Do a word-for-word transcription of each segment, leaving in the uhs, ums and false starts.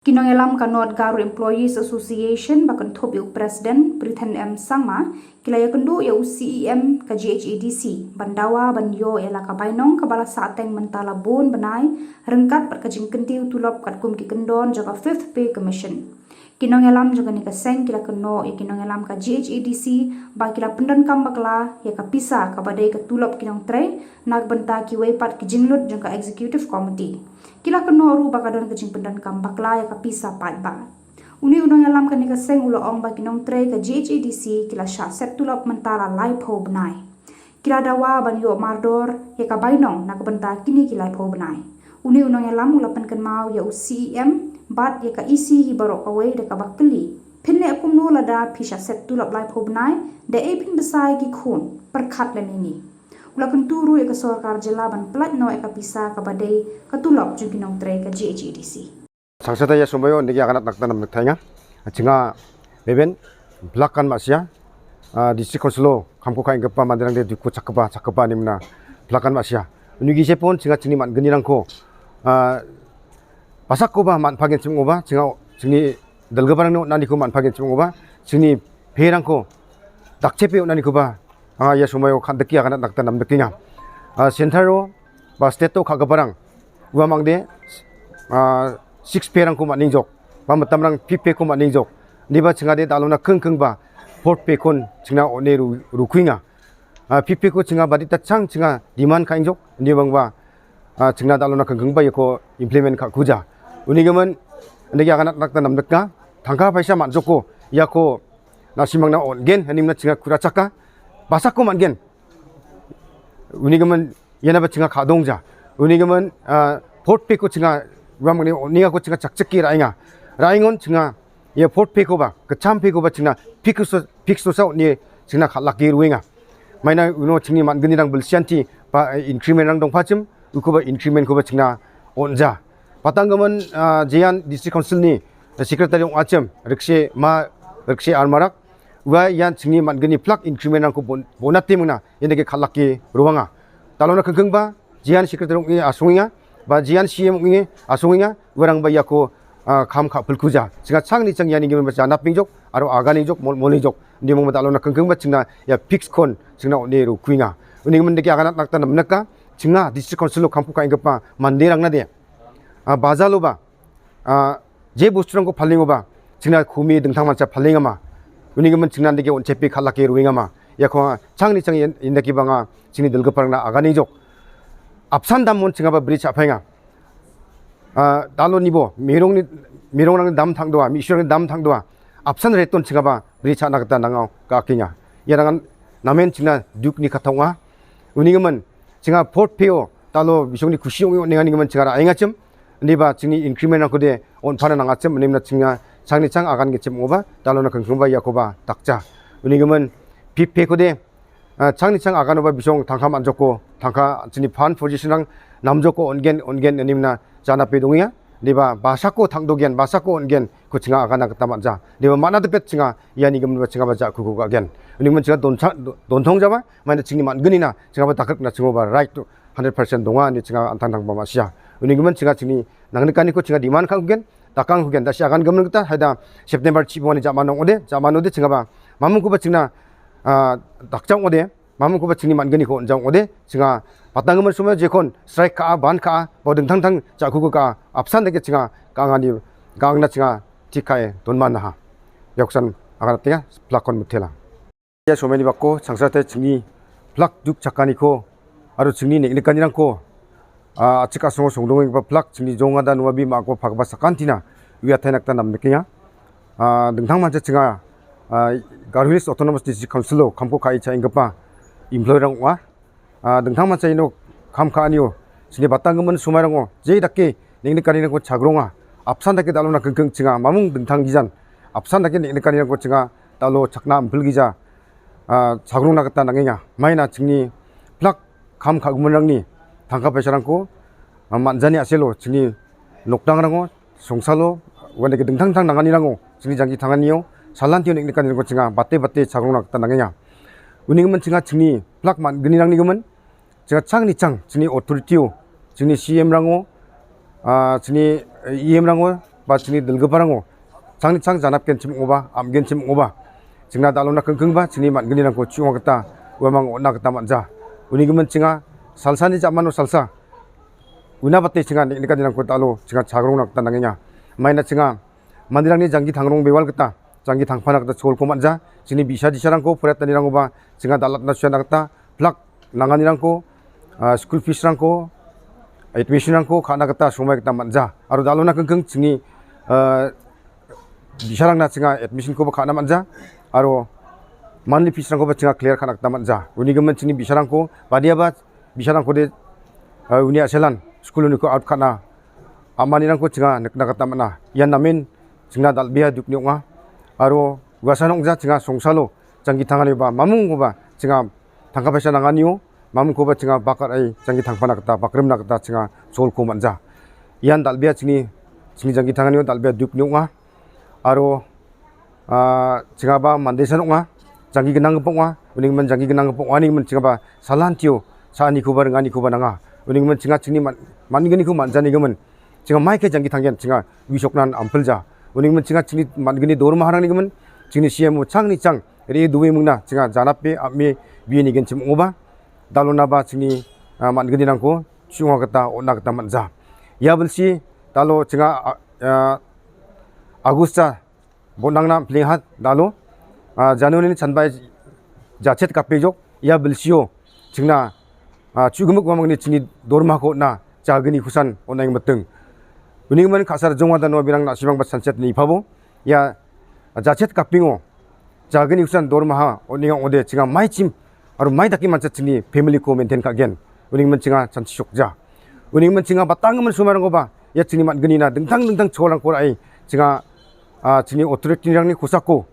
Kinong elam ka North Garo Employees Association ba kentop iu President Prithen M Sangma, kila ia kendo ia U C E M ka G H A D C, ban dawa ban yo ia laka bainong ka bala sateng mentala bon benai, rengkat pat ka jingkentiu tulop kat kum ki kendon jaga Fifth Pay Commission. Kinong elam jaga ni ka seng kila keno ia kinong elam ka G H A D C, ba kila pendan kam bakla, ia ka pisa ka badai ka tulop kinong trei, nak benta ki wei pat ki jinglut jangka Executive Committee. Kila keno ru ba ka don ka jingpendan kam bakla ia ka pisa pat ba. Uni unong ia lam kani ka seng ula ong ba kinong trei ka G H A D C kila sha set tulop mentala lai pho benai. Kila dawa ban yo mardor ia ka bainong na ka benta kini ki lai pho benai. Uni unong ia lam ula pen kenmau ia U C E M bat ia ka E C hi barok ka wei da ka bakeli. Phin le akum no lada pisa set tulop lai pho benai da e phin besai ki khun perkhat le nini. Ula kenturu ia ka sorkar jela ban pelat no ia ka pisa ka badai ka tulop jung kinong trei ka G H A D C. Sangsata ia somoio nigi aganat nakta namnikatenga. Chinga beben blakan masia, ah, district council-o kamko ka·enggipa manderangde duko chakgipa, chakgipa nimna blakan masia. Uni gisepon chinga chini man·gnirangko, ah, basakoba man·pagenchim ong·oba, chinga chini dilgiparangni on·aniko man·pagenchim ong·oba, chini perangko dakchepe on·anikoba anga ia somoio kan·dike aganat nakta namnikenga. Ah, center-o ba state-o ka·giparang uamangde, ah, six pay-rangko man·engjok, ba mitamrang fifth pay-ko man·engjok. Indiba chingade dalona kengkengba fourth pay-kon chingna on·e ru-, rukuenga. Ah, fifth pay-ko chinga badita chang chinga demand ka·engjok. Indibangba, ah, chingna dalona kengkengba iako implement ka·kuja. Unigimin, indike aganat nakta namnikna, tangka paisa man·joko, iako nasimangna on·gen, hanimna chinga kurachaka, basako man·gen. Unigimin ianaba chinga ka·dongja. Unigimin, ah, fourth pay-ko chinga uamangni on·engako chinga chakchike ra·enga. Ra·engon chinga ia fourth pay-koba, gitcham pay-koba chingna fix-o-, fix-osa on·e chingna kal·ake roenga. Maina uno chingni man·gnirang bilsianti ba, eh, increment-rang dongpachim, ukoba increment-koba chingna on·ja. Patanggimin, ah, jean district council-ni secretary ong·achim, Rikse Ma, Rikse Armarak, ua ian chingni man·gni plak increment-rangko bon-, bonate mingna ian dake kal·ake roanga. Dalona kengkengba, jean secretary ong·e asongenga, ba jean C E M ong·e asongenga, uarangba iako, ah, kam ka·pilkuja. Chinga changni chang iani gimin ba janapengjok, aro aganengjok, mol-, molnengjok. Uni mongba dalona kengkengba chingna ia fix-kon chingna on·e rokuenga. Uni gimin dake aganat nakta namnika, chinga district council-o kamko ka·enggipa manderangna de, ah, bajaloba, ah, je bosturangko palengoba, chingna kumi dingtang mancha palengama. Unigimin chingna dake on·chepe kal·ake roengama. Iako anga changni chang ien-, indake banga chingni dilgiparangna aganengjok. Apsan damon chingaba bri cha·paenga. Ah, dalonibo, merongni, merongrangni dam tangdoa, mi·surangni dam tangdoa. Apsan reton chingaba bri cha·na gita nangao ga·akenga. Iarangan namen chingna dukni katta ong·a. Unigimin, chinga fourth pay-o dalo bisongni kusi ong·e on·enganigimin chinga ra·engachim. Indiba chingni increment-rangkode on·pana nangachim. Inimna chinga changni chang agan gechim ong·oba, dalona kengkengba iakoba dakja. Unigimin fifth pay-kode, ah, changni chang aganoba bisong tangka man·joko, tangka chini fund position-rang namjoko on·gen, on·gen inimna janape dongenga. Indiba basako tangdogen, basako on·gen, ko chinga agana gita man·ja. Indiba man·a dipet chinga iani giminba chingaba ja·kuko ga·gen. Unigimin chinga doncha-, do-, dontongjaba, maina chingni man·gnina chingaba dakrikna chingoba right to hundred percent donga ine chinga antangtangba ma·sia. Unigimin chinga chingni nangnikaniko chinga demand ka·gen, dakang ka·gen, dasi agan gimin gita, haida September chibongani jamano ong·ode, jamano de chingaba mamungkoba chingna, ah, dakja ong·ode, mamungkoba chingni man·gniko on·ja ong·ode, chinga patanggimin somoio jekon strike ka·a, ban ka·a, ba dingtang dingtang ja·kuko ka·a, apsan dake chinga ka·angani, ka·angna chinga tik ka·e donmanaha. Iaksan aganatenga, plak-kon mitela. Ia somaini bako changsate chingni plak duk chakaniko aro chingni neng·nikanirangko, ah, a·chik asongo songdongenggipa plak chingni jongada nuabi ma·ako pagba sakantina uiatai nakta namnikenga. Ah, dingtang mancha chinga, ah, Garo Hills Autonomous District Council-o kamko ka·e cha·enggipa employee-rang ong·a. Ah, dingtang mancha iano kam ka·anio chini batanggimin somairango je dake neng·nikanirangko chagronga, apsan dake dalona kengkeng chinga, mamung dingtang gijan, apsan dake neng·nikanirangko chinga, dalo chakna ampilgija, ah, chagrongna gita nangenga. Maina chingni plak kam ka·giminrangni tangka paisarangko, ah, man·jani a·selo chingni nokdangrango, songsalo, uandake dingtang dingtang nanganirango, chingni jangki tanganio, salantio neng·nikanirangko chinga bate bate chagrongna gita nangenga. Unigimin chinga chingni plak man·gnirangnigimin, chinga changni chang, chingni authority-o, chingni C M-rango, ah, chingni E M-rango, ba chingni dilgiparango changni chang janapgenchim ong·oba, am·genchim ong·oba, chingna dalona kingkingba chingni man·gnirangko chu·onga gita uamang on·na gita man·ja. Uni gimin chinga salsani jamano salsa una bate chinga nek·nikanirangko dalo chinga chagrongna gita nangenga. Maina chinga manderangni janggi tangrong bewal gita, janggi tangpana gita cholko man·ja. Chini bi·sa disarangko poratanirangkoba chinga dal·atna suena gita plak nanganirangko, ah, skul fees-rangko, admission-rangko ka·na gita somai gita man·ja. Aro dalona kingking chingni, ah, bi·sarangna chinga admission-koba ka·na man·ja. Aro monthly fees-rangkoba chinga clear ka·na gita man·ja. Uni gimin chingni bi·sarangko badiaba bi·sarangkode, ah, uni a·selan skul uniko out ka·na am·anirangko chinga nikna gita man·a. Ian namen chingna dal·bea dukni ong·a. Aro uasana ong·ja chinga songsalo janggi tanganioba mamungkoba chinga tangka paisa nanganio mamungkoba chinga bak ra·e janggi tangpana gita bakrimna gita chinga cholko man·ja. Ian dal·bea chingni, chingni janggi tanganio dal·bea dukni ong·a. Aro, ah, chingaba mandesan ong·a, janggi gnanggipa ong·a, uni gimin janggi gnanggipa ong·ani gimin chingaba salantio cha·anikoba ringanikoba nanga. Uni gimin chinga chingni man-, man·gniko man·jani gimin chinga maike janggi tanggen chinga uisoknan ampilja. Uni gimin chinga chingni man·gni dormaharangni gimin chingni C M-o changni chang re·e doe mingna chinga janape am·e bie nigenchim ong·oba dalonaba chingni, ah, man·gnirangko chu·onga gita on·na gita man·ja. Ia bilsi dalo chinga, ah, ah, Agusta Bonangna plengha dalo, ah, January-ni chanbai jachet gapejok, ia bilsio chingna, ah, chu·gimik uamangni chingni dormako on·a jagni kusan on·aing miting. Uni gimin ka·sar jonga dano birang na·simangba sanchet nipabo, ia jachet gapengo jagni kusan dormaha on·enga ong·ode chinga maichim aro mai dake mancha chingni family-ko maintain ka·gen. Uni gimin chinga chanchishokja. Uni gimin chinga batanggimin somairangkoba ia chingni man·gnina dingtang dingtang cholrangko ra·e chinga, ah, chingni authority-rangni kosako,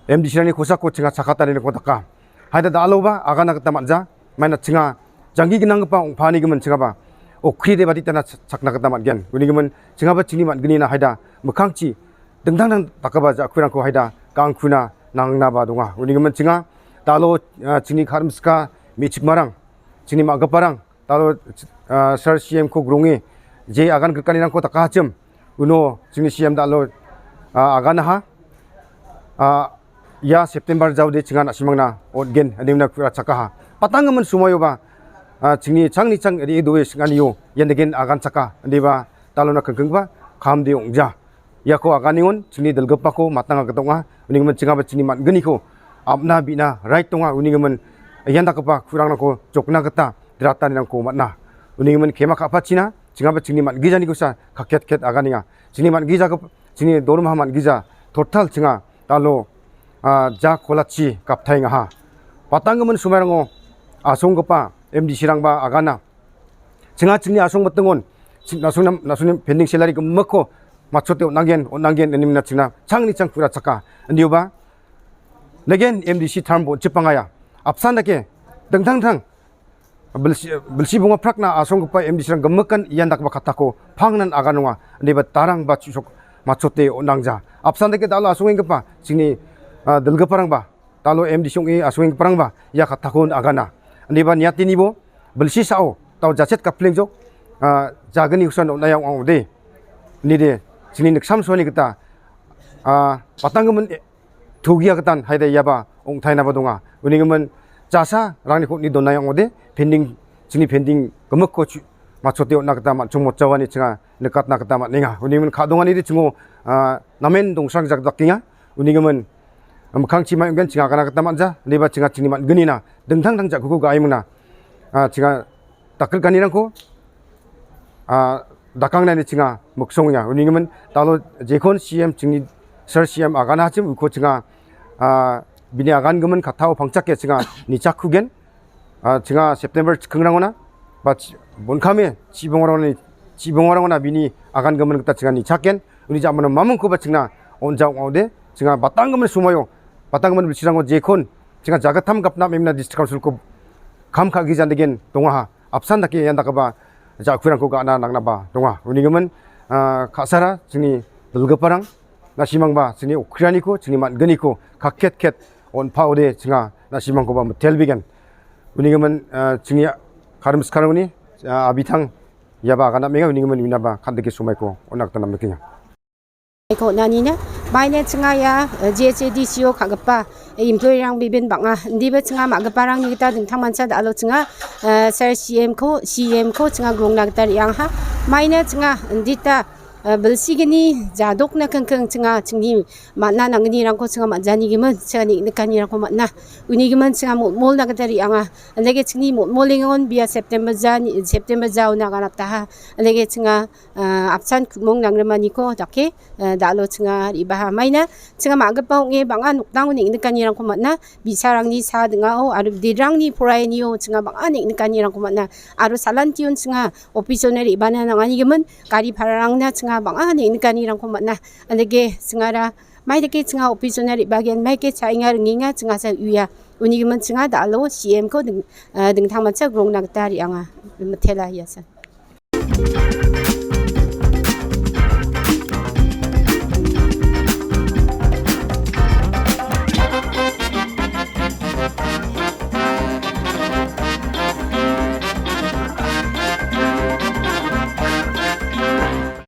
M D C-rangni kosako chinga chakatarirangko daka. Haida daloba agana gita man·ja. Maina chinga janggi gnanggipa ong·pani gimin chingaba okkri deba ditana ch-, chakna gita man·gen. Uni gimin chingaba chingni man·gnina haida mikkangchi dingtang dingtang dakgipa ja·kurangko haida gangkuna nangnaba donga. Uni gimin chinga dalo, ah, chingni ka·rimska me·chikmarang, chingni ma·giparang dalo, ah, Sir C M-ko gronge je agan grikanirangko dakahachim uno chingni C M dalo, ah, aganaha. Ah, ia September jaode chinga na·simangna on·gen ine una ku·rachakaha. Patanggimin somoioba, ah, chingni changni chang re·e doe sing·anio ian degen aganchaka indiba dalona kingkingba kamde ong·ja. Iako aganion chingni dilgipako matanga gita ong·a. Uni gimin chingaba chingni man·gniko apna bi·na right donga. Uni gimin ian dakgipa ku·rangrangko jokna gita dratanirangko man·a. Uni gimin kema ka·pachina chingaba chingni man·gijanikosa kakket ket aganenga. Chingni man·gijagip-, chingni dormaha man·gija total chinga dalo, ah, ja kolachi gaptaengaha. Patanggimin somairango asonggipa M D C-rangba agana. Chinga chingni asong mitingon, ching-, na·songna, na·songni pending salary gimikko matchote on·anggen, on·anggen ine mina chingna changni chang ku·rachaka. Indioba, negen M D C term bo chipangaya. Apsan dake, dingtang dingtang, bilsi, bilsi bonga prakna asonggipa M D C-rang gimikan ian dakgipa kattako pangnan aganonga. Indiba darangba chu·sok matchote on·angja. Apsan dake dalo asongenggipa, chingni, ah, dilgiparangba, dalo M D C ong·e asongenggiparangba ia kattako agana. Indiba niatenibo bilsi sao dao jachet gaplengjok, ah, jagni kusan on·aia ong·ode. Nide, chingni niksam soani gita, ah, patanggimin, eh, togia gitan haida iaba ong·tainaba donga. Uni gimin jasa rangniko on·e donai ong·ode, pending, chingni pending gimikko chu-, matchote on·na gita man·chong motjawani chinga nikatna gita man·enga. Uni gimin ka·donganide chingo, ah, namen dongsrang jak dakenga. Uni gimin mikkangchi mai ong·gen chinga agana gita man·ja, indiba chinga chingni man·gnina dingtang dingtang ja·kuko ga·e mingna, ah, chinga dakgrikanirangko, ah, dakangnani chinga miksongenga. Uni gimin dalo jekon C M chingni Sir C M aganachim uko chinga, ah, bini agan gimin kattao pangchake chinga nichakkugen. Ah, chinga September chikingrangona ba chi-, bonkame chibongrangoni, chibongrangona bini agan gimin gita chinga nichaken. Uni ja·mano mamungkoba chingna on·ja ong·ode. Chinga batanggimin somoio, batanggimin bilsirango jekon chinga jagattam gapna memna district council-ko kam ka·gija degen dongaha. Apsan dake ian dakgipa ja·kurangko ga·na nangnaba donga. Uni gimin, ah, ka·sara chingni dilgiparang, na·simangba chingni okrianiko, chingni man·gniko kakket ket on·paode chinga na·simangkoba mitelbegen. Uni gimin, ah, chingni karim skarangni, ah, abitang iaba agan dam·enga, uni gimin unaba kandike somaiko on·na gita namnikenga. Ko nanina, maina chinga ia, eh, G H A D C O ka·gipa, eh, employee-rang bibin bang·a. Indiba chinga ma·giparangni gita dingtang mancha da·alo chinga, eh, sir C M ko, C M ko chinga grongna gita re·angaha. Maina chinga indita, eh, bilsigni jadokna kingking chinga chingni man·a nangnirangko chinga man·janigimin, chinga neng·nikanirangko man·a. Unigimin chinga motmolna gita re·anga. Andake chingni motmolengon bia September ja ni, September jaona ganataha. Andake chinga, ah, apsan ku·mong nangrimaniko dake, eh, da·alo chinga re·baha. Maina chinga ma·gipa ong·e bang·a nokdango neng·nikanirangko man·a, bi·sarangni cha ding·ao aro bidirangni porainio chinga bang·a neng·nikanirangko man·a, aro salantion chinga office-ona re·bana nanganigimin gari pararangna chinga bang·a neng·nikanirangko man·a. Andake chingara maidake chinga office-ona re·bagen, maike cha·enga ringenga chingasa uia. Unigimin chinga da·alo C M ko ding-, eh, dingtangmancha grongna gita re·anga. Mitela iasa.